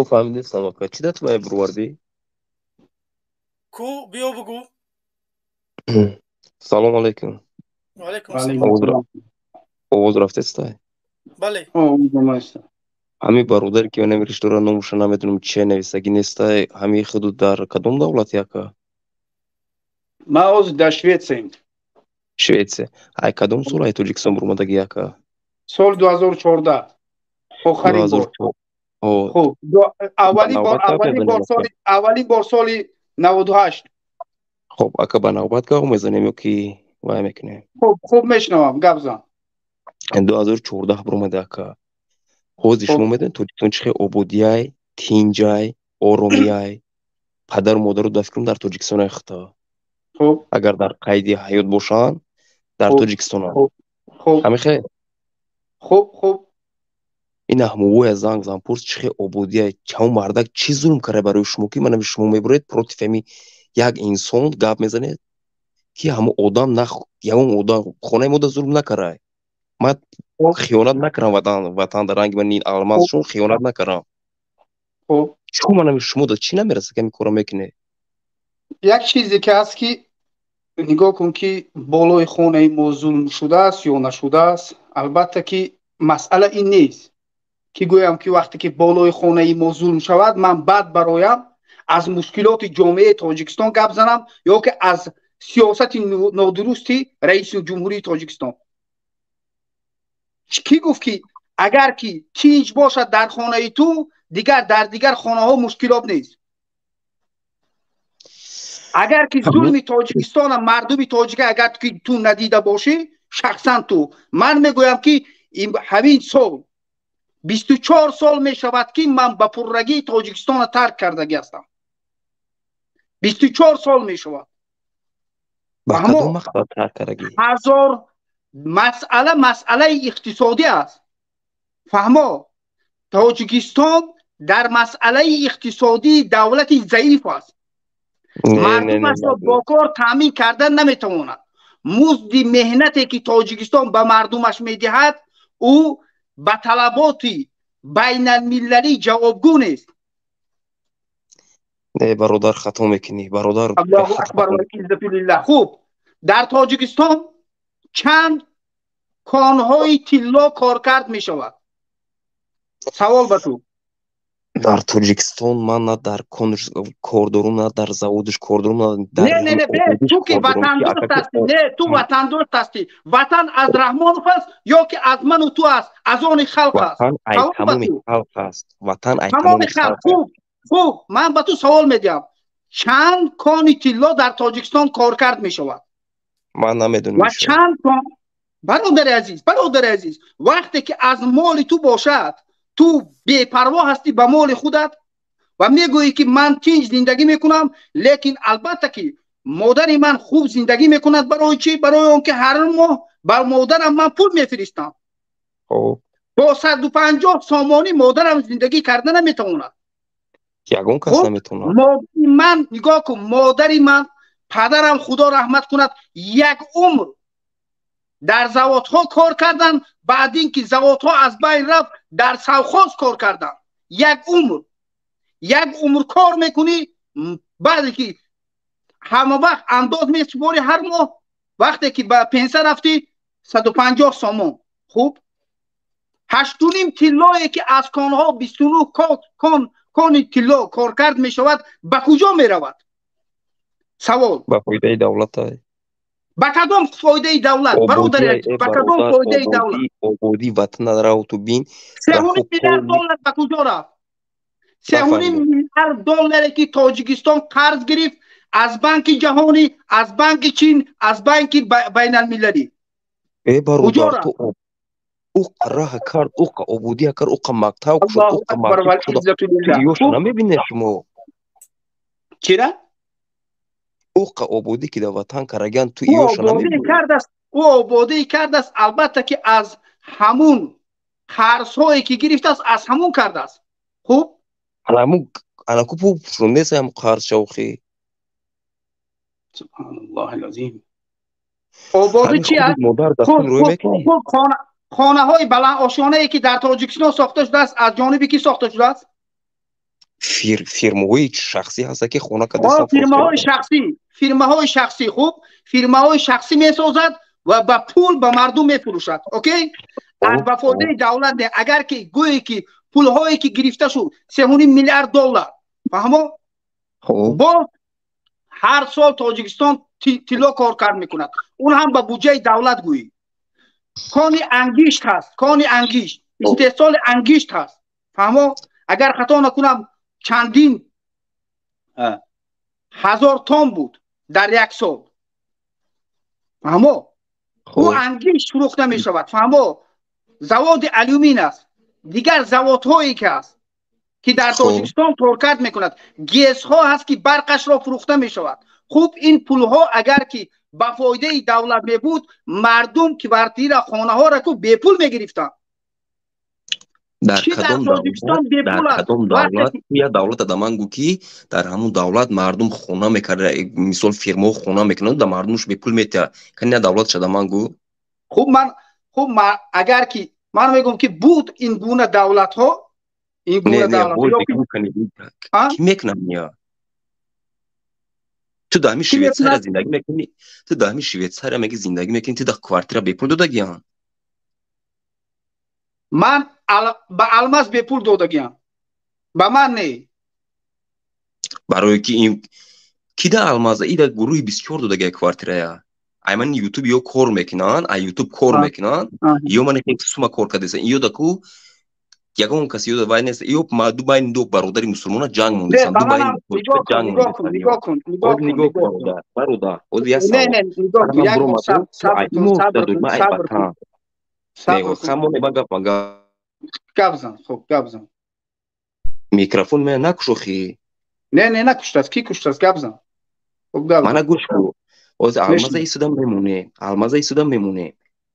Фаҳмидистам, ака. Чӣ дат вай бировардӣ? Ку, биё, бугӯ. Салом алейкум. Ваалайкум ассалом. Овоз рафтестай? Бале. Ҳамин бародаре ки намериш дора, номуша намедонам, че нависагӣ нестай, ҳамин худу дар кадом давлати, ака? Ман ҳозир дар Шветсиям. Шветсия. Ай кадом сол ай Тоҷикистон буромадагӣ, ака? Соли 2014 охарин бор. Хуб, аввалин бор соли 98. Хуб, ака, ба навбат гап мезанем ё ки вай мекунем? Хуб, мешунавам, гап зан. 2014 буромада, ака. Ҳозир шумо медонед, Тоҷикистон чӣ хел ободияй, тинҷай, оромияй. Падару модару дар фикрам дар Тоҷикистон хита, агар дар қайди ҳаёт бошанд, дар Тоҷикистонанд. Ҳамин хел. Хуб. Ин аҳмовоя занг зан, пурс, чӣ хел ободияй. Ҳамон мардак чӣ зулм карда барои шумо, ки манами шумо мебуред, против ҳами як инсон гап мезанед, ки ҳамон одам на ягон одам хонаи мода зулм накардай. Ман хиёнат накардам ватан дар ранги ман алмазшон хиёнат накардам. Чун манами шумо да чӣ намерасад, ки ҳамин корро мекунед? Як чизе ки ҳаст, ки нигоҳ кун, ки болои хонаи мо зулм шудааст ё нашудааст. Албатта ки масъала ин нест, ки гӯям, ки вақте ки болои хонаи мо зулм шавад, ман бад бароям аз мушкилоти ҷомеаи Тоҷикистон гап занам ё ки аз сиёсати нодурусти раиси ҷумҳурии Тоҷикистон. Кӣ гуфт, ки агар ки тинҷ бошад дар хонаи ту, дигар дар дигар хонаҳо мушкилот нест? Агар ки зулми Тоҷикистона, мардуми тоҷика агар ки ту надида бошӣ шахсан ту, ман мегӯям, ки ҳамин сол 24 сол мешавад, ки ман ба пуррагии Тоҷикистона тарк кардагӣ ҳастам. 24 сол мешавад. Ҳазор масъала, масъалаи иқтисодӣ аст, фаҳмо. Тоҷикистон дар масъалаи иқтисодии давлати заиф аст, мардумашро бо кор таъмин кардан наметавонад. Музди меҳнате, ки Тоҷикистон ба мардумаш медиҳад, ӯ ба талаботи байналмилалӣ ҷавобгӯ нест. Не, бародар, хато мекунӣ, бародар. Аллоҳу акбар ва хуб, дар Тоҷикистон чанд конҳои тилло коркард мешавад? Савол ба ту. Дар Тоҷикистон ман на дар кон кор дорум, на дар заводиш кор дорум, на дар Не, не, не, ту ки ватандӯст ҳастӣ, не, ту ватандӯст ҳастӣ. Ватан аз Раҳмонов аст ё ки аз ману ту аст, аз они халқ аст? Ватан ай тамоми халқ аст, ватан ай тамоми халқ. Хуб, ман ба ту савол медиҳам: чанд кони тилло дар Тоҷикистон коркард мешавад? Ман намедонам. Ва чанд кон? Бародари азиз, бародари азиз, вақте ки аз моли ту бошад, ту бепарво ҳастӣ ба моли худат ва мегӯӣ, ки ман тинҷ зиндагӣ мекунам. Лекин албатта ки модари ман хуб зиндагӣ мекунад. Барои чӣ? Барои он ки ҳар моҳ ба модарам ман пул мефиристам. Бо 150 сомонӣ модарам зиндагӣ карда наметавонад. Ягон кас наметавонад. Модари ман, нигоҳ кун, модари ман, падарам, Худо раҳмат кунад, як умр дар заводҳо кор карданд. Баъд ин ки заводҳо аз байн рафт, дар совхоз кор карданд. Як умр, як умр кор мекунӣ, баъде ки ҳама вақт андоз месупорӣ ҳар моҳ, вақте ки ба пенсия рафтӣ, 150 сомон. Хуб, ҳаштуним тиллое, ки аз конҳо, 29 кон, кони тилло коркард мешавад, ба куҷо меравад? Савол. Ба фоидаи давлат. Ба кадом фоидаи давлат, бародари азиз, ба кадом фоидаи давлат? Ободии ватана равту бин. 3,5 миллиард доллар ба куҷо рафт? 3,5 миллиард долларе, ки Тоҷикистон қарз гирифт аз Банки Ҷаҳонӣ, аз Банки Чин, аз банки байналмилалӣ. Э, бародар, ту уқа раҳа кард, уқа ободия кард, уқа мактаб шуд, уқа мактаб шуд, намебинед шумо? Чира? Уқа ободӣ ки дар ватан караган, ту иёша намебинӣ? Кардааст, ӯ ободӣ кардааст, албатта ки аз ҳамун қарзҳое ки гирифтааст, аз ҳамун кардааст. Хуб. Анаку пул нест, ҳам қарз шавхи. Субҳаналлоҳил азим. Ободӣ чи аст? Хонаҳои баландошонае, ки дар Тоҷикистон сохта шудааст, аз ҷониби кӣ сохта шудааст? Фирмаҳои шахсӣ ҳаста, ки хона кардастан. Фирмаҳои шахсӣ, фирмаҳои шахсӣ. Хуб, фирмаҳои шахсӣ месозад ва ба пул ба мардум мефурӯшад. Окей, аз ба фоидаи давлат не. Агар ки гӯе ки пулҳое ки гирифта шуд, 3,5 миллиард доллар, фаҳмо, боз ҳар сол Тоҷикистон тилло коркард мекунад, он ҳам ба буҷаи давлат. Гӯӣ, кони ангишт ҳаст, кони ангишт, истеҳсоли ангишт ҳаст, фаҳмо, агар хато накунам, чандин ҳазор тон буд дар як сол, фаҳмо, ӯ ангишт фурӯхта мешавад, фаҳмо. Заводи алюмин аст, дигар заводҳое ки ҳаст, ки дар Тоҷикистон коркард мекунад, ГЭСҳо ҳаст, ки барқашро фурӯхта мешавад. Хуб, ин пулҳо агар ки ба фоидаи давлат мебуд, мардум квартира, хонаҳоро ку бепул мегирифтанд. Дар кадом давлат, я давлата да ман гӯ, ки дар ҳамун давлат мардум хона мекарда, мисол, фирмаҳо хона мекунанд, да мардумш бепул метиҳад? Кани я давлатша да ман гӯ. Хуб, ман, хуб, агар ки ман мегӯям, ки буд ин гуна давлатҳо, ин гуна давлатҳо. Ки мекунам я? Ту дар ҳамин Швейтсария зиндагӣ мекунӣ, ту дар ҳамин Швейтсария меги зиндагӣ мекунӣ, ту дар квартира бепул додагиан? Ман ба Алмаз бепул додагиам, ба ман не. Барое ки ин ки да Алмаза ида гурӯҳи 24 додагия квартирая. Ай ман Ютуб ё кор мекунанд, ай Ютуб кор мекунанд, ё ман сума кор кардеса, ё даку ягон кас ё вай нест, ё ду байни ду бародари мусулмона ҷанг мондесан, ду байни ҷанг. Нигоҳ кун. Нигоҳ, бародар, бародар, оз як. Савол. Хамоне ба гап. Гап зан, хуб, гап зан. Микрофон мена накушохи. Не, накуштааст, ки куштааст? Гап зан, хуб, гап. Мана, гӯш кун, ҳозир Алмаза исуда мемоне, Алмаза исуда мемоне.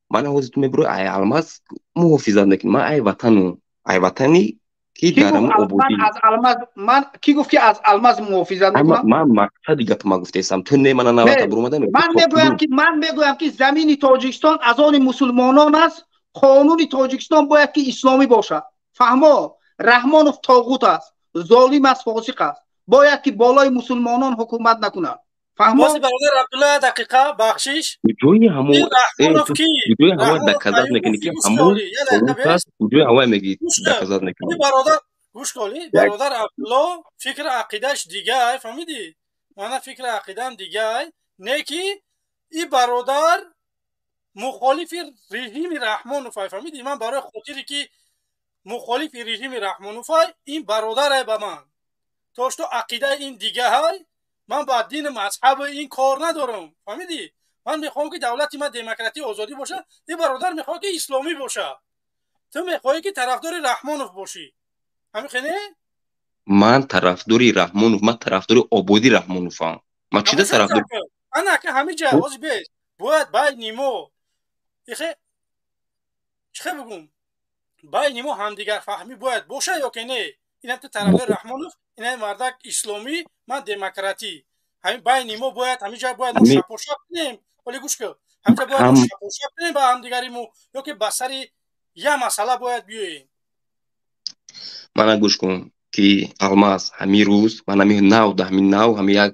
Мана, ҳозир ту мебурӣ, ай Алмаз муҳофизат мекунӣ, ман ай ватану, ай ватани ки дар ҳамун ободӣ. Аз Алмаз ман ки гуфт, ки аз Алмаз муҳофизат мекунам? Ман мақсади гапма гуфтаистам, ту не, мана навата буромада. Ман мегӯям, ки замини Тоҷикистон аз они мусулмонон аст, қонуни Тоҷикистон бояд ки исломӣ бошад, фаҳмо. Раҳмонов тоғут аст, золим аст, фосиқ аст, бояд ки болои мусулмонон ҳукумат накунад, фаҳмо. Бародар Абдулла, дақиқа, бахшиш. Ҷои ҳамон, ҷои ҳамон доказать мекунӣ, ки ҳамон ҷои ҳамон меги, доказать мекунӣ. Бародар, гӯш коли, бародар Абдулло фикр ақидааш дигай, фаҳмидӣ? Мана фикри ақидаам дигай, не ки и бародар мухолифи режими Раҳмоновай, фаҳмидӣ? Ман барои хотире ки мухолифи режими Раҳмоновай, ин бародарай ба ман, то что ақидаи ин дигаҳай, ман ба дину мазҳаби ин кор надорам, фаҳмидӣ? Ман мехоҳам, ки давлати ман демократӣ, озодӣ бошад, ин бародар мехоҳад, ки исломӣ бошад. Ту мехоҳӣ, ки тарафдори Раҳмонов бошӣ, ҳамин хене? Ман тарафдори Раҳмонов, ман тарафдори ободӣ Раҳмоновам. Ман чида тарафдор? Ана ка ҳамин ҷа ҳози бес бояд байни мо ихе чихе бигум, байни мо ҳамдигарфаҳмӣ бояд боша ё ки не? Инам ту тарафдори Раҳмонов, инам мардак исломӣ, ман демократӣ. Ҳамин байни мо бояд, ҳамин ҷа бояд мо шапошап кунем. Вале гӯш кун, ҳамин ҷа бояд мо шапошап кунем ба ҳамдигари мо ё ки ба сари як масъала бояд биёем? Мана, гӯш кун, ки Алмаз ҳамин рӯз ман ҳамин нав да ҳамин нав ҳамин як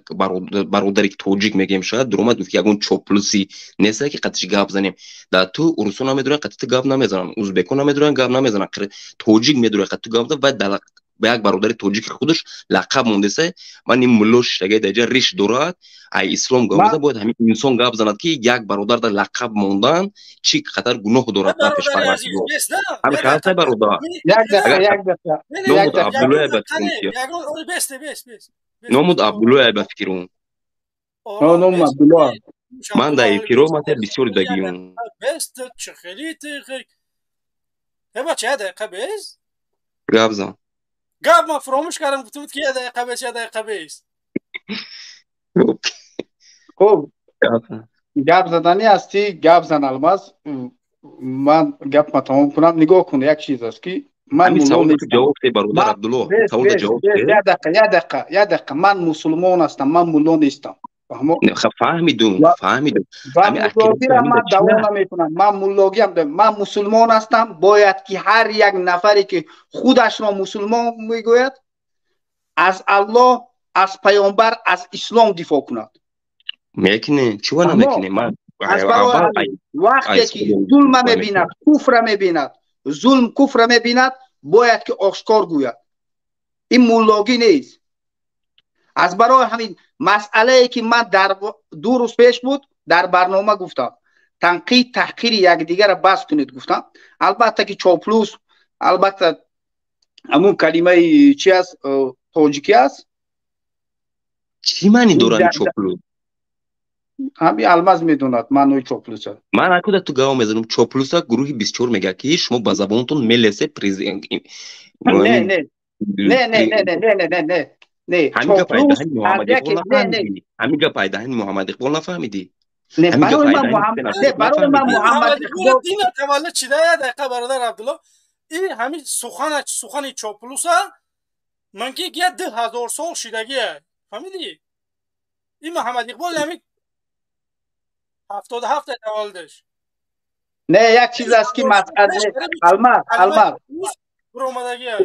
бародари тоҷик мегӯем, шояд дуромад, гуфт, ки ягон чоплуси неста, ки қатиш гап занем. Да ту урусо намедуран, қати ту гап намезананд, узбеко намедуран, гап намезананд, тоҷик медурад, қати ту гап, вай ба як бародари тоҷики худаш лақаб мондеса. Ман ин мулло шиштагаи даҷа риш дорад, ай ислом гап мезанад, бояд ҳамин инсон гап занад, ки як бародар дар лақаб мондан чӣ қадар гуноҳ дорад дар пеш Парвардигор. Ҳамин хаста, бародар. Номуд Абдуллоя ба фикрум, номуд Абдуллоя ба фикрум. Ман дар эфиро мата бисёр дидагиюм. Бача, без. Гап зан. Гап ман фуромӯш кардам, гуфтам, ки я дақиқа бес, я дақиқа бес. Хуб, гап заданӣ ҳастӣ, гап зан, Алмаз. Ман гапма тамом кунам. Нигоҳ кун, як чиз аст, ки ман бародар Абдулло. Як дақиқа, як дақиқа, як дақиқа. Ман мусулмон ҳастам, ман мулло нестам. Фаҳмидум, фаҳмидум. Муллогиро ман даво намекунам, ман муллогиам, ман мусулмон ҳастам. Бояд ки ҳар як нафаре, ки худашро мусулмон мегӯяд. аз Аллоҳ, аз паёмбар, аз ислом дифоъ кунад. Мекунем, чива намекунем? Ман вақте ки зулма мебинад, куфра мебинад, зулм куфра мебинад, бояд ки ошкор гӯяд. Ин муллогӣ нест. Аз барои ҳамин масъалае ки ман дар 2 рӯз пеш буд дар барнома гуфтам, танқид таҳқири якдигарро бас кунед гуфтам. Албатта ки чоплус, албатта ҳамун калимаи чи аст, тоҷикӣ аст. Чӣ маъни дорад чоплус? Ҳами Алмаз медонад маънои чоплуса. Ман акуда ту гав мезанам. Чоплуса гурӯҳи 24 мегӯяд ки шумо ба забонатон мелесе президент. Не, не, не, не, не, не, не, не, не, не. Ҳамин гап айдаҳани Муҳаммад Иқбол нафаҳмидӣ? Ҳамин гап айдаҳани Муҳаммад Иқбол нафаҳмидӣ? Не, барои ман Муҳаммад, не, барои ман Муҳаммад Иқбол дина таваллуд шуда. Як дақиқа, бародар Абдулло, ин ҳамин сухана, сухани чоплуса мумкин ки 2000 сол шидагие, фаҳмидӣ? Ин Муҳаммад Иқбол ҳамин 77 таваллудаш. Не, як чиз аст ки масъала, Алмаз, Алмаз, буромадагие.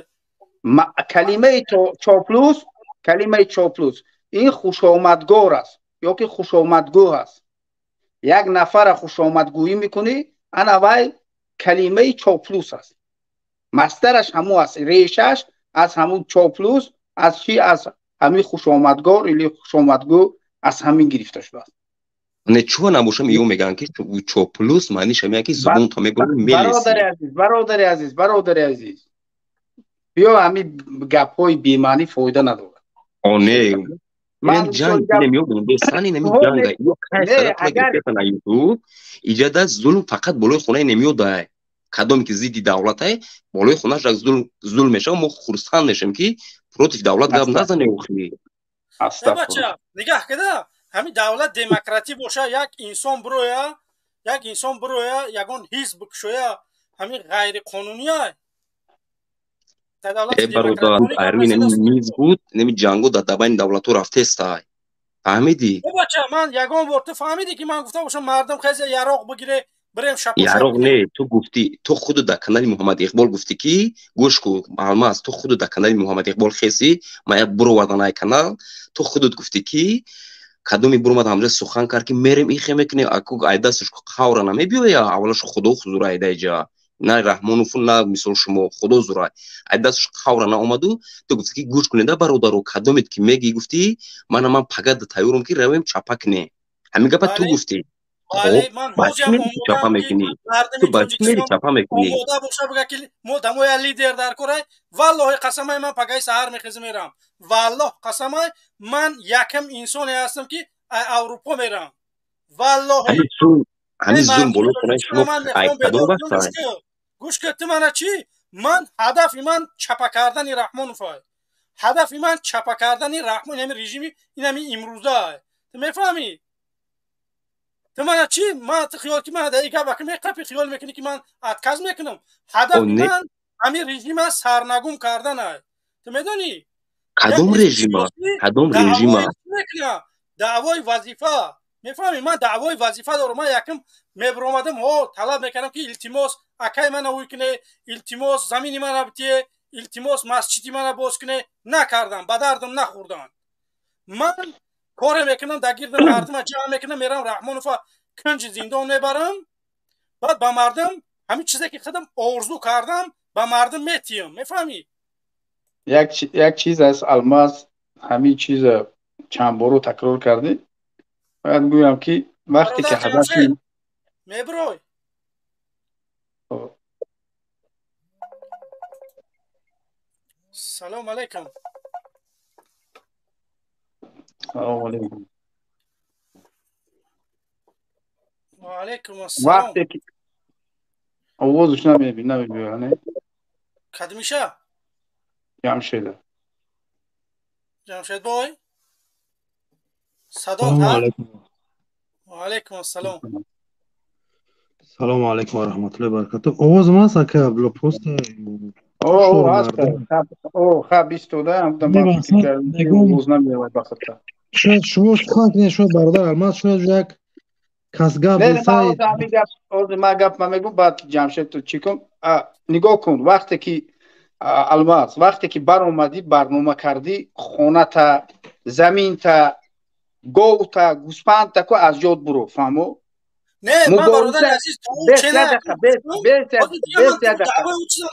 Калимаи чоплус, калимаи чоплус ин хушомадгор аст ё ки хушомадгӯ аст. Як нафара хушомадгӯӣ мекунӣ, ана вай калимаи чоплус аст. Масдараш ҳамун аст, решаш аз ҳамун чоплус, аз чи, аз ҳамин хушомадгор или хушомадгӯ, аз ҳамин гирифта шудааст. Не, чува набошам, ё мегӯянд ки чоплус маъниш ҳамин ки забонто мебурӣ мелеси. Бародари азиз, бародари азиз, бародари азиз, биё, ҳамин гапҳои бемаънӣ фоида надорад. О, не, ман ҷанг намеёбам, дӯстани нами ҷанга ё кай саратла на ютуб иҷада зулм фақат болои хонаи намеёдай. Кадоме ки зидди давлатай, болои хонааш зулм мешава, мо хурсанд мешавем ки против давлат гап назане охи. Бача, нигаҳ кида, ҳамин давлат демократӣ боша, як инсон бироя, як инсон бироя, ягон ҳизб бикушоя, ҳамин ғайриқонуния. Бародар, арми нами миз буд, нами ҷанго дар дабайни давлатҳо рафтестай, фаҳмидӣ? Бача, ман ягон бор, ту фаҳмидӣ ки ман гуфта бошам мардум хезе яроқ бигире, бирем шапо? Яроқ не, ту гуфтӣ, ту худу дар канали Муҳаммад Иқбол гуфтӣ ки гӯш ку, Алмаз, ту худу дар канали Муҳаммад Иқбол хеси, ман як буровардан ай канал, ту худут гуфтӣ ки кадоми буромад ҳамҷа сухан кард ки мерем ихе мекунем, аку айдасташ қавра намебиёя, аввалаш худо хузура айдаиҷа, на Раҳмонову, на мисол шумо, худо зура айдасташ қавра наомаду. Ту гуфтӣ ки гӯш кунеда, бародаро, кадомет ки мегӣ, гуфтӣ мана ман пагада тайёрам ки равем чапа кунем. Ҳамин гапа ту гуфтӣ. Чапа мекунӣ, ту ба чӣ мери чапа мекунӣ? Омода боша, бигӯ ки мо дамоя лидер дар корай, валлоҳи қасамай, ман пагаи саҳар мехезам мерам. Валлоҳ қасамай, ман якам инсоне ҳастам ки Аврупо мерам. Валлоҳи. Ҳамин зулм болои хонаи шумо кадом вақт? Гӯш кун, ту мана чӣ? Ман ҳадафи ман чапа кардани Раҳмоновай. Ҳадафи ман чапа кардани Раҳмон, ҳамин режими ин ҳамин имрӯза. Ту мефаҳмӣ? Ту мана чӣ? Ман ту хиёл ки ман дар ин гап меқапӣ, хиёл мекунӣ ки ман отказ мекунам. Ҳадафи ман ҳамин режима сарнагум карданай. Ту медонӣ? Кадом режима? Кадом режима? Даъвои вазифа. Мефаҳмӣ? Ман даъвои вазифа дорам. Ман якм мебиромадам, ҳо, талаб мекардам ки илтимос, акай мана ӯй куне, илтимос, замини мана битие, илтимос, масҷиди мана боз куне. Накардам, ба дардам нахӯрданд. Ман коре мекунам, дар гирди мардума ҷамъ мекунам, мерам Раҳмонова кунҷи зиндон мебарам, баъд ба мардум ҳамин чизе ки худам орзу кардам ба мардум метиҳам. Мефаҳмӣ? Як чиз аст, Алмаз, ҳамин чиза чанд боро такрор кардӣ. Бояд гӯям ки вақте ки ҳадафи меброй. Салом алейкум. Салом алейкум. Ва алейкум ассалом. Вақте ки овозаш намебиёя, не? Кадмиша? Ҷамшеда. Ҷамшед бой? Садо. Ва алейкум ассалом. Салому алейкум ва раҳматуллоҳи ва баракатуҳ. Овозам ҳаст, ака Абдулло, просто О, ҳаст. О, хаб истода, ман фикр кардам овоз намеояд ба хатта. Шояд шумо сухан кунед, шояд бародар Алмаз, шояд як кас гап бисай. Ҳозир ман гап ман мегӯм, баъд Ҷамшед ту чӣ кун? Нигоҳ кун, вақте ки Алмаз, вақте ки баромадӣ, барнома кардӣ, хоната, заминта, говта, гӯспандта ку аз ёд буро, фаҳмо? Не, ман, бародари азиз, то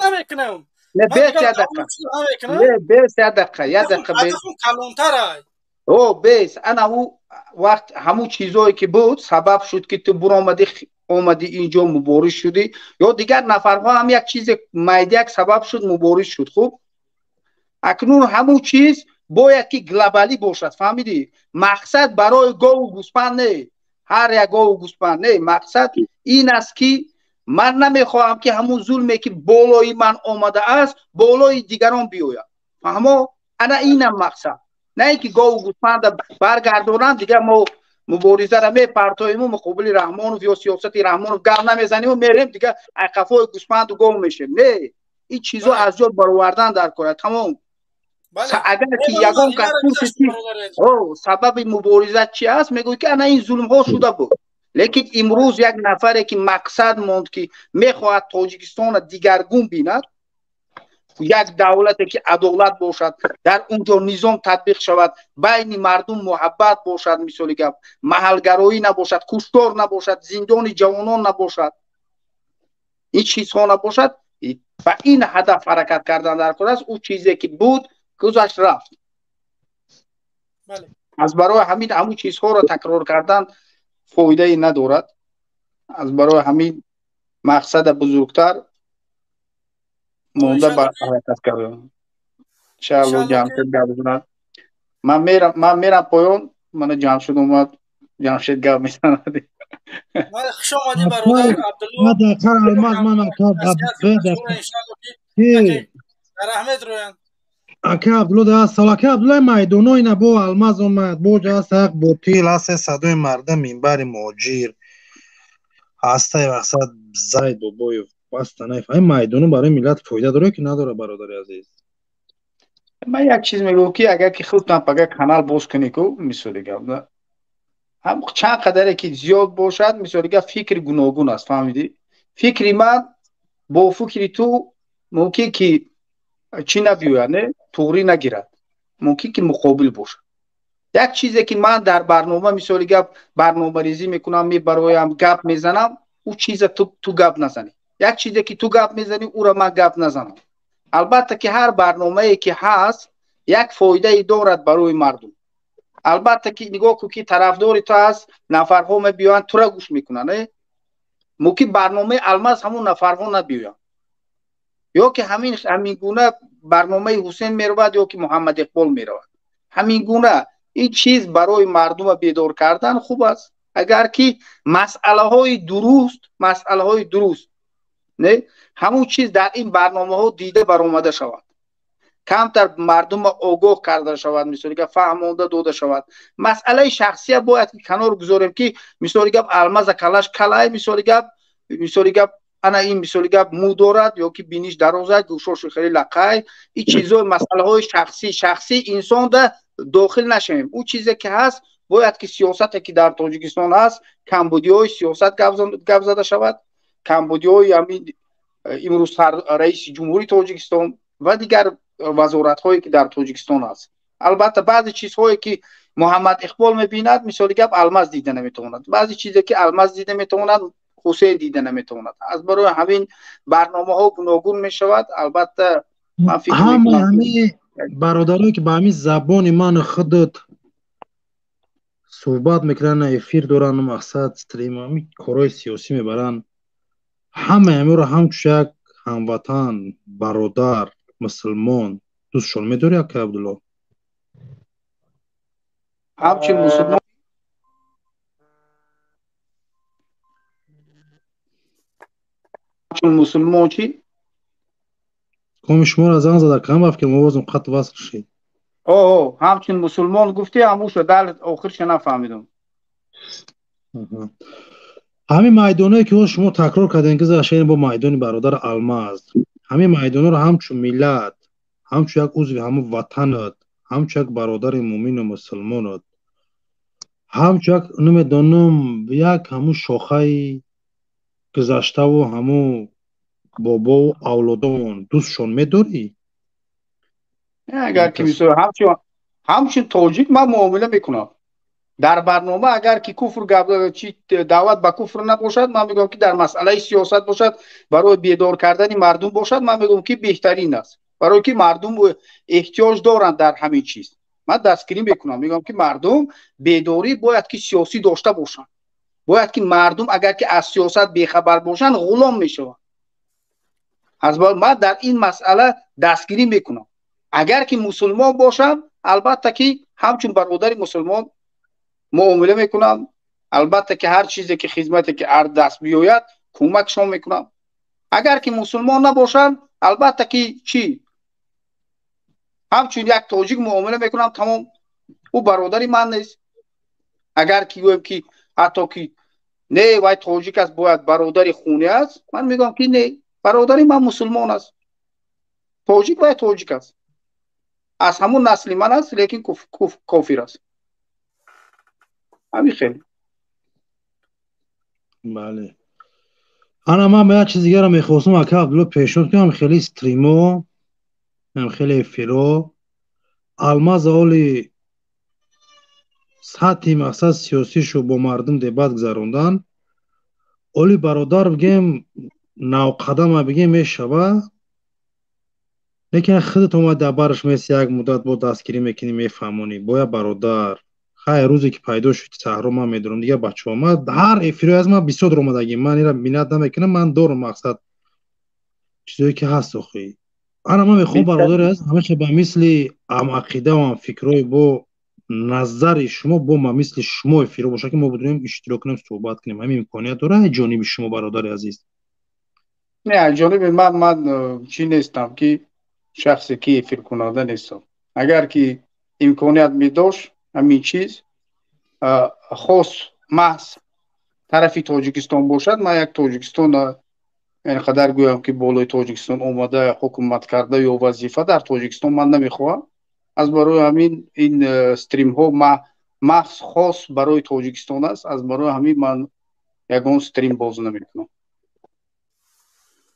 намекунам. Не, бес, я дақиқа. Не, бес, я дақиқа, я дақиқа, бес. Калонтарай. О, бес, ана ӯ вақт ҳамун чизое ки буд, сабаб шуд, ки ту буромадӣ, омадӣ инҷо, мубориз шудӣ, ё дигар нафарҳо ҳам як чизе майдяк сабаб шуд, мубориз шуд. Хуб, акнун ҳамун чиз бояд ки глобалӣ бошад, фаҳмидӣ? Мақсад барои гову гӯспанд не, ҳар як гову гӯспанд не, мақсад ин аст, ки ман намехоҳам, ки ҳамун зулме, ки болои ман омадааст, болои дигарон биёяд, фаҳмо? Ана инам мақсад, на ин ки гову гӯспанда баргардонам, дигар мо муборизаро мепартоиму муқобили Раҳмонов ё сиёсати Раҳмонов гап намезаниму мерем, дигар айқафои гӯспанду гов мешем. Не, ин чизо аз ёд баровардан дар кора, тамом. Агар ки ягон кас пурсид, ки сабаби мубориза чи аст, мегӯяд, ки ана ин зулмҳо шуда буд. Лекин имрӯз як нафаре, ки мақсад монд, ки мехоҳад Тоҷикистонро дигаргун бинад, як давлате, ки адолат бошад, дар он ҷо низом татбиқ шавад, байни мардум муҳаббат бошад, мисоли гап, маҳалгароӣ набошад, куштор набошад, зиндони ҷавонон набошад, ин чизҳо набошад, ба ин ҳадаф ҳаракат кардан дар кор аст. Ӯ чизе, ки буд, гузашт, рафт. Аз барои ҳамин ҳамун чизҳоро такрор кардан фоидае надорад. Аз барои ҳамин мақсада бузургтар монда ба ҳаракат кардам. Иншаалло, Ҷамшед гап занад. Ман мерам, ман мерам поён. Мана Ҷамшед омад, Ҷамшед гап мезанад. Хуш омадӣ, бародар Абдулло. Алмаз, ман раҳмат рӯянд. Ака Абдулло да сал, ака Абдулло, майдоно ина бо Алмаз омад, бо ҷаст ҳақ ботил аст, садои мардам, минбари муҳоҷир ҳастай, мақсад Зайд Бобоев баста наф. Ай майдоно барои миллат фоида дорад ки надорад, бародари азиз? Ман як чиз мегӯям, ки агар ки худтан пага канал боз кунӣ ку, мисоли гап, ҳам чанд қадаре ки зиёд бошад, мисоли гап, фикри гуногун аст, фаҳмидӣ? Фикри ман бо фикри ту мумкин ки чӣ набиёяд, не, туғрӣ нагирад, мумкин ки муқобил бошад. Як чизе, ки ман дар барнома, мисоли гап, барномарезӣ мекунам, мебароям, гап мезанам, ӯ чиза ту гап назанӣ. Як чизе, ки ту гап мезанӣ, ӯра ман гап назанам. Албатта, ки ҳар барномае, ки ҳаст, як фоидае дорад барои мардум. Албатта, ки нигоҳ кун, ки тарафдори ту ҳаст, нафарҳо мебиёянд, тура гӯш мекунанд. Мумкин барномаи Алмаз ҳамун нафарҳо набиёянд, ё ки ҳамин гуна барномаи Ҳусен меравад, ё ки Муҳаммад Иқбол меравад. Ҳамин гуна ин чиз барои мардума бедор кардан хуб аст, агар ки масъалаҳои дуруст, масъалаҳои дуруст, не, ҳамун чиз дар ин барномаҳо дида баромада шавад, камтар мардума огоҳ карда шавад, мисоли гап, фаҳмонда дода шавад. Масъалаи шахсия бояд ки канор гузорем, ки мисоли гап, Алмаза калаш калай, мисоли гап, ана ин, мисоли гап, мӯ дорад ё ки биниш дароза, гӯшошу хеле лақай. Ин чизҳои масъалаҳои шахсӣ, шахсии инсонда дохил нашавем. Ӯ чизе, ки ҳаст, бояд ки сиёсате, ки дар Тоҷикистон ҳаст, камбудиҳои сиёсат гап зада шавад, камбудиҳои ҳамин имрӯз раиси ҷумҳури Тоҷикистон ва дигар вазоратҳое, ки дар Тоҷикистон ҳаст. Албатта, баъзе чизҳое, ки Муҳаммад Иқбол мебинад, мисоли гап, Алмаз дида наметавонад, баъзе чизе, ки Алмаз дида метавонад, Ҳусейн дида наметавонад. Аз барои ҳамин барномаҳо гуногун мешавад. Албатта, ман фикр ҳамаи ҳамаи бародарое, ки ба ҳамин забони ману худат суҳбат мекунанд, эфир доранд, мақсад стрим, ҳамин корҳои сиёсӣ мебаранд, ҳамаи ҳаминро ҳамчун як ҳамватан, бародар, мусулмон дӯстшон медорӣ, ака Абдулло? Ҳамчун мусулмон, ҳамчун мусулмон чӣ? Коми шуморо занг зада кам рафт, ки овозам қатъ васл шид. О, ҳамчун мусулмон гуфтӣ, ҳамуша дар охирша нафаҳмидум. Ҳамин майдоное, ки шумо такрор кардем, гузаштем бо майдони бародар Алмаз, ҳамин майдонҳоро ҳамчун миллат, ҳамчун як узви ҳамун ватанат, ҳамчун як бародари муъмину мусулмонат, ҳамчун як, намедонам, як ҳамун шохаи гузаштаву ҳамун бобову авлодомон дӯстшон медорӣ? Агар ки мисол ҳамчун тоҷик ман муомила мекунам. Дар барнома агар ки куфр чи даъват ба куфр набошад, ман мегӯям ки дар масъалаи сиёсат бошад, барои бедор кардани мардум бошад, ман мегӯям ки беҳтарин аст. Барои ки мардум эҳтиёҷ доранд дар ҳамин чиз. Ман дастгирӣ мекунам, мегӯям ки мардум бедорӣ бояд ки сиёсӣ дошта бошанд. Бояд ки мардум агар ки аз сиёсат бехабар бошанд, ғулом мешаванд. Аз ман дар ин масъала дастгирӣ мекунам. Агар ки мусулмон бошам, албатта ки ҳамчун бародари мусулмон муомила мекунам. Албатта ки ҳар чизе ки хизмате ки ар даст биёяд, кӯмакшон мекунам. Агар ки мусулмон набошам, албатта ки чӣ? Ҳамчун як тоҷик муомила мекунам, тамом. Ӯ бародари ман нест. Агар ки гӯем ки ҳатто ки не, вай тоҷик аст, бояд бародари хунӣ аст, ман мегӯям ки не, бародари ман мусулмон аст. Тоҷик вай тоҷик аст. Аз ҳамун насли ман аст, лекин кофир аст. Ҳамин хел. Бале. Ана ман ба як чиз дигарро мехостам ака Абдулло пешниҳод кунам, хеле стримо, хеле эфиро. Алмаз оли сатҳи мақсад сиёсишу бо мардум дебат гузарондан. Оли бародар бигем навқадама бигем мешава. Лекин худат омад дар бараш меси як муддат бо дастгирӣ мекунӣ, мефаҳмонӣ. Бояд бародар. Хай рӯзе ки пайдо шуд саҳро ман медорам дигар бачаҳо. Ман ҳар эфиро аз ман бисёр омадагӣ. Ман ира миннат намекунам, ман дорам мақсад чизое ки ҳаст охи. Ана ман мехоҳам бародари аз ҳамеша ба мисли ҳамақидаву ҳамфикрҳои бо назари шумо бо ма мисли шумо эфиро боша ки мо будем иштирок кунем, суҳбат кунем. Ҳамин имконият дора ҷониби шумо бародари азиз? Не, ҷониби ман чӣ нестам ки шахсе ки эфиркунанда нестам. Агар ки имконият медошт ҳамин чиз хос маҳз тарафи Тоҷикистон бошад, ман як Тоҷикистон ин қадар гӯям ки болои Тоҷикистон омада ҳукумат карда ё вазифа дар Тоҷикистон ман намехоҳам. Аз барои ҳамин ин стримҳо маҳз хос барои Тоҷикистон аст. Аз барои ҳамин ман ягон стрим боз намекунам.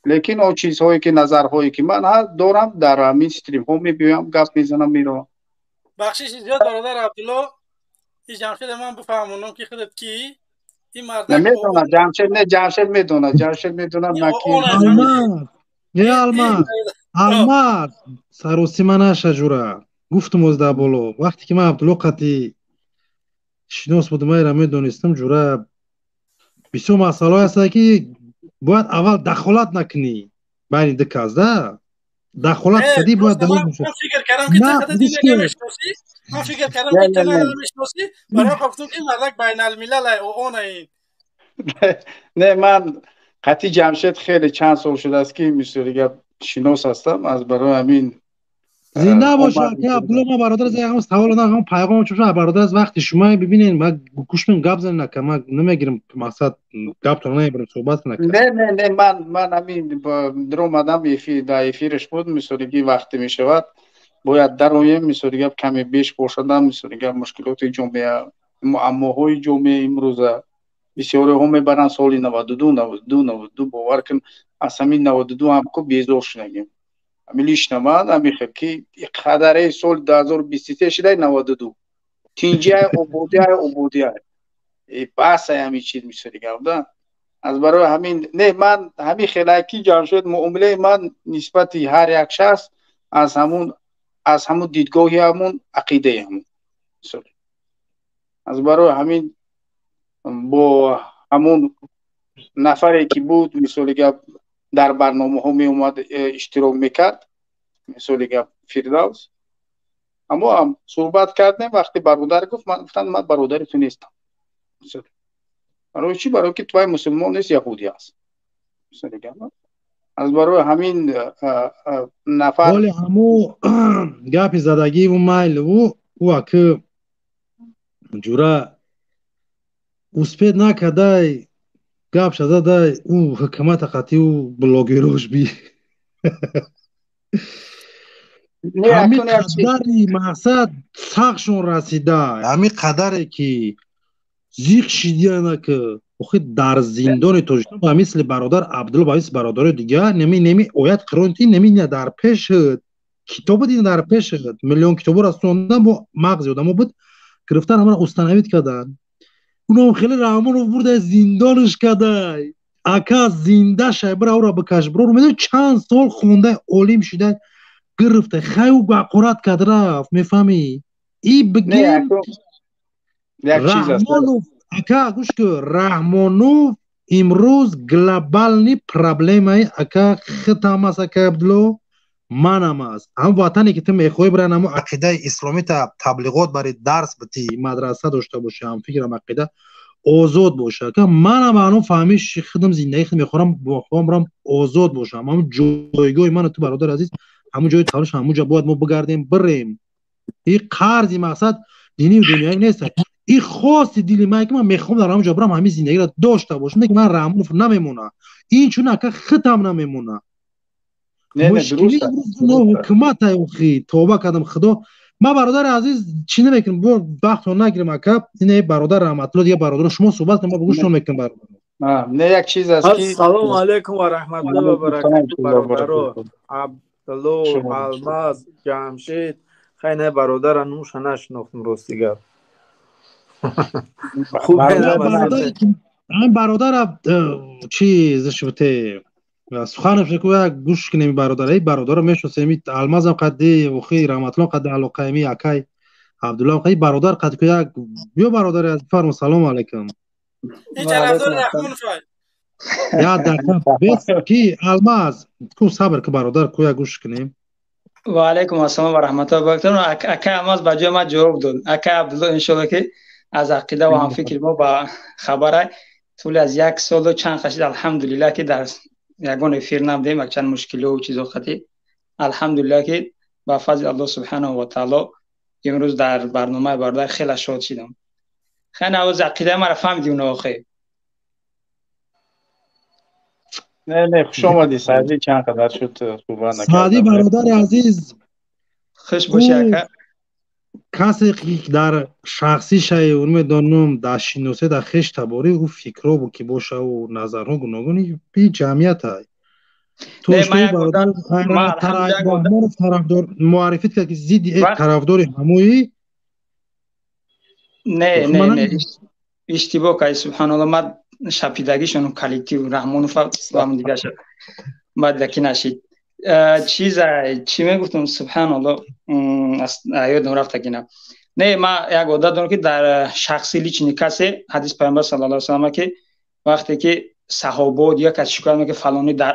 Лекин он чизҳое ки назарҳое ки ман дорам дар ҳамин стримҳо мебиёям, гап мезанам, меравам. Бахшиши зиёд бародар Абдулло, ин Ҷамшед ман бифаҳмонам ки худат ки ин мардак медонад. Ҷамшед не, Ҷамшед медонад, Ҷамшед медонад ман ки. Алмаз, не Алмаз, Алмаз, саросима наша ҷура. Гуфтум оз дар боло. Вақте ки ман Абдулло қати шинос будам, ман ира медонистам ҷура бисёр масъалаҳое ҳастанд ки бояд аввал дахолат накунӣ байни ду кас, да? Дахолат кардӣ бояд далел бошад. Ман фикр кардам ки ту худат инро намешиносӣ. Ман фикр кардам ки ту намешиносӣ. Барои гуфтам ки мардак байналмилал она ин. Не, ман қати Ҷамшед хеле чанд сол шудааст ки мисоли гап шинос ҳастам. Аз барои ҳамин зинда бошад ки Абдулло. Ман бародар аз ягон савол надорам, пайғом чун бародар аз вақти шумо бибинед, ман гӯш мекунам, гап занед нака, ман намегирам мақсад гаптон намебарам, суҳбат нака. Не, не, не, ман ҳамин даромадам эфир, дар эфираш буд, мисоли ки вақте мешавад бояд дароем, мисоли гап каме беш бошадам, мисоли гап мушкилоти ҷомеа, муаммоҳои ҷомеа имрӯза бисёриҳо мебаранд соли 92, 92, 92, бовар кун аз ҳамин 92 ҳам ку безор шудагим. Лично ман ҳамин хел ки қадаре соли 2023 шудай 92. Тинҷиай, ободиай, ободиай. Басай ҳамин чиз мисоли гап, да? Аз барои ҳамин не, ман ҳамин хелай ки Ҷамшед муомилаи ман нисбати ҳар як шахс аз ҳамун дидгоҳи ҳамун ақидаи ҳамун. Аз барои ҳамин бо ҳамун нафаре ки буд, мисоли гап дар барномаҳо меомад, иштирок мекард, мисоли гап Фирдавс, аммо ҳам суҳбат кардем. Вақте бародар гуфт, ман гуфтам ман бародари ту нестам. Барои чӣ? Барои ки ту вай мусулмон нест, яҳудӣ аст. Мисоли гап аз барои ҳамин нафар ҳоли ҳамо гапи задагиву майлу ӯ аки ҷура успед накардай гап шададай ӯ ҳукумата қатъи ӯ блогерош би. Ҳамин қадари мақсад сахшон расида, ҳамин қадаре ки зиқ шидияна ки охи дар зиндони Тоҷикистон ба мисли бародар Абдулло, ба мисли бародарои дигар неми неми оят қиронти неми дар пешат Китоба дин дар пеш миллион китобро расондан бо мағзи одамо буд, гирифтан ҳамаро установить кардан. Уном хеле Раҳмонов бурда зиндонаш кадай. Ака зинда шай, бира ура бикаш. Бро медони чанд сол хонда олим шуда гирифта. Хай ӯ ҳақорат кард рафт, мефаҳмӣ? И бигем Раҳмонов, ака гӯш кун, Раҳмонов имрӯз глобальный проблемаи ака хитам аст, ака Абдулло, манам аст. Ҳам ватане ки ту мехоҳӣ биран ҳамо ақидаи исломита таблиғот бари дарс битӣ, мадраса дошта бошӣ, ҳамфикрам ақида озод боша. Ака манам ҳанӯ фаҳмиши худам зиндагии худ мехоҳам, мехоҳам бирам озод бошам. Ҳамон ҷойгоҳи ману ту бародар азиз, ҳамон ҷои тавлиш, ҳамон ҷо бояд мо бигардем, бирем. И қарзи мақсад динию дунёӣ нест. И хости дили ман ки ман мехоҳам дар ҳамон ҷо бирам, ҳамин зиндагиро дошта бошам. Не ки ман Раҳмонов намемона. Ин чун ака хитам намемона. Мушкили ҳукумат охи тавба кардам худо. Ман бародари азиз чӣ намекунам, бо вақтро нагирам ака. Ине бародар Раҳматулло, дигар бародаро шумо суҳбат кунед, ман ба гӯшшон мекунам бародар. Не, як чиз аст ки Ассалому алайкум ва раҳматуллоҳи ва баракатуҳ бародаро. Абдулло, Алмаз, Ҷамшед, хай не бародара нумша нашинохтам рости гап. Хуб бародара чи зашбте суханаш як гӯш кунем бародар. Эй бародаро мешносем, Алмазам қадди охи Раҳматулло қадди алоқаими акай Абдулло қадди бародар қадди ку як биё бародари азиз фармо. Салому алайкум. Ин тарафдори Раҳмонов. Я дақиқа бес ки Алмаз ку сабр ку бародар ку як гӯш кунем. Ва алайкум ассалом ва раҳматуллоҳи ва баракатуҳ. Акай Алмаз ба ҷои ман ҷавоб дод. Акай Абдулло иншоалло ки аз ақида ва ҳамфикри мо ба хабарай тӯли аз як солу чанд қашид алҳамдулиллаҳ ки дар ягон эфир набудем, якчанд мушкилиҳо чизо қатӣ. Алҳамдулиллаҳ ки ба фазли Аллоҳ субҳанаҳу ва таъоло имрӯз дар барномаи бародар хеле шод шидам. Хай навоз ақидаи маро фаҳмидӣ уно охе? Не, не, хуш омадӣ Саъдӣ, чанд қадар шуд суҳбат накардам. Саъдӣ бародари азиз, хуш бошӣ ака. Касе ки дар шахсӣ шай медонам, дар шиносӣ дар хеш таборӣ ӯ фикрҳо ки боша ӯ назарҳо гуногуни би ҷамъият ай. То тарафдор муаррифӣ кард ки зидди тарафдори ҳамои не, не, не, иштибоҳ кардӣ субҳаналлоҳ. Ман шапидагишон коллектив Раҳмонов ва дигаша баъд ки нашид чиза чӣ мегуфтам субҳаналлоҳ, ёдам рафта ки на. Не, ман як одат дорам ки дар шахси личный касе ҳадис пайғамбар саллаллоҳу алайҳи васаллам ки вақте ки саҳобо дигар кас шикоят мекард фалонӣ дар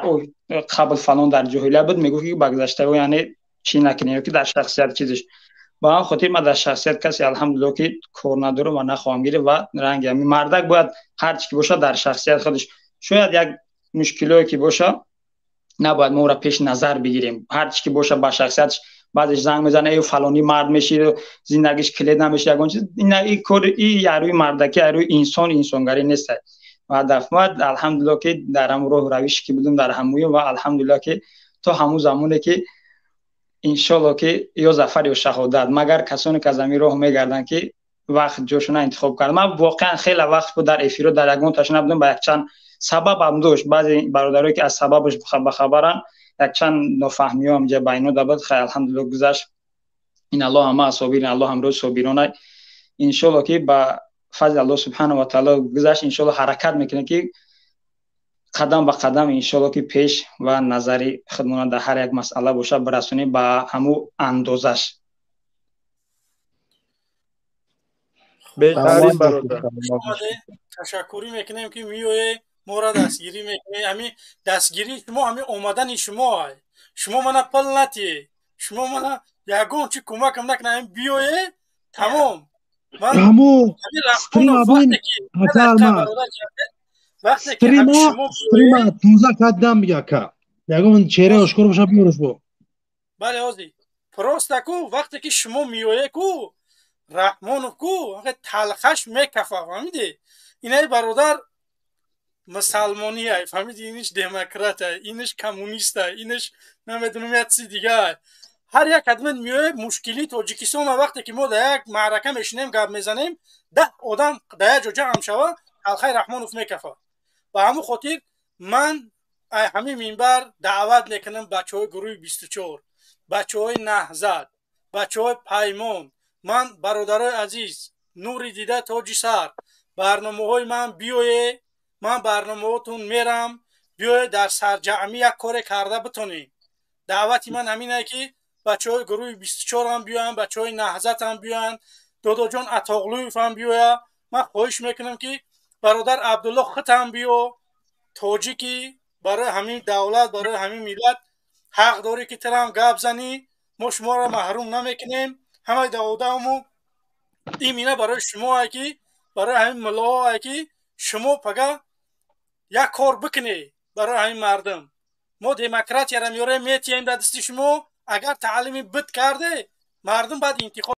қабл фалон дар ҷоҳилия буд, мегуфт ки ба гузаштаҳо яъне чӣ накунем ё ки дар шахсият чизаш. Ба ҳам хотир ман дар шахсият касе алҳамдулиллоҳ ки кор надорам ва нахоҳам гирифт ва ранги ҳамин мардак бояд ҳар чӣ ки бошад дар шахсияти худаш шояд як мушкилое ки бошад набояд мо ӯро пеш назар бигирем. Ҳар чӣ ки бошад ба шахсиятш баъзеш занг мезанад эй фалонӣ мард мешид, зиндагиш клед намешид, ягон чиз. И кор и ярӯи мардаки, ярӯи инсон инсонгарӣ нест. Ва дафмад алҳамдулиллоҳ ки дар ҳамун роҳу равише ки будем дар ҳамуем ва алҳамдулиллоҳ ки то ҳамун замоне ки иншоалло ки ё зафар ё шаҳодат, магар касоне ки аз ҳамин роҳ мегарданд ки вақт ҷошона интихоб кард. Ман воқеан хеле вақт буд дар эфиро дар ягон таш набудам, ба якчанд сабаб ҳам дошт. Баъзе бародарое ки аз сабабаш бахабаранд, якчанд нофаҳмиҳо ҳам ҷа байно дабад. Хай алҳамдулиллоҳ гузашт. Ин Аллоҳ ҳама собир, Аллоҳ ҳамрӯз собиронай. Иншоалло ки ба фазли Аллоҳ субҳанаҳу ва таъоло гузашт. Иншоалло ҳаракат мекунем ки қадам ба қадам иншоалло ки пеш ва назари худмона дар ҳар як масъала бошад бирасонем ба ҳамун андозаш. Беҳтарин бародар. Ташаккурӣ мекунем ки миёе моро дастгирӣ мекунед. Ҳамин дастгирии шумо, ҳамин омадани шумо ай. Шумо мана пул натиҳед, шумо мана ягон чи кӯмакам накунед, ҳамин биёе тамом. Рамо стрима туза кадам яка. Ягон чеҳра ошкор боша биёрш бо. Бале ҳозир. Просто ку вақте ки шумо миёе ку Раҳмонов ку талхаш мекафа, фаҳмидӣ? Инаи бародар мусалмонияй, фаҳмидӣ? Иниш демократай, иниш коммунистай, иниш намедонам як чизи дигар. Ҳар як админ миёе мушкилии Тоҷикистона вақте ки мо дар як маърака мешинем гап мезанем, 10 одам дар як ҷо ҷамъ шава, талхаи Раҳмонов мекафа. Ба ҳамун хотир ман ҳамин минбар даъват мекунам бачаҳои гурӯҳи 24. Бачаҳои Наҳзат, бачаҳои Паймон, ман, бародарои азиз, нури дида, тоҷи сар, барномаҳои ман биёе, ман барномаҳотун мерам. Биёе, дар сарҷамъӣ як коре карда битонем. Даъвати ман ҳамине, ки бачаҳои гурӯҳи 24-ам биёянд, бачаҳои Наҳзатам биёянд, додоҷон Атоғлуевам биёя. Ман хоҳиш мекунам, ки бародар Абдулло, худам биё. Тоҷикӣ, барои ҳамин давлат, барои ҳамин миллат ҳақ дорӣ, ки тирам гап занӣ. Мо шуморо маҳрум намекунем. Ҳамаи даводааму имина барои шумое, ки барои ҳамин муллоое, ки шумо пага як кор бикунед барои ҳамин мардум. Мо демократияро меорем, метиҳем дар дасти шумо. Агар таълими бит карде, мардум баъд интихоб.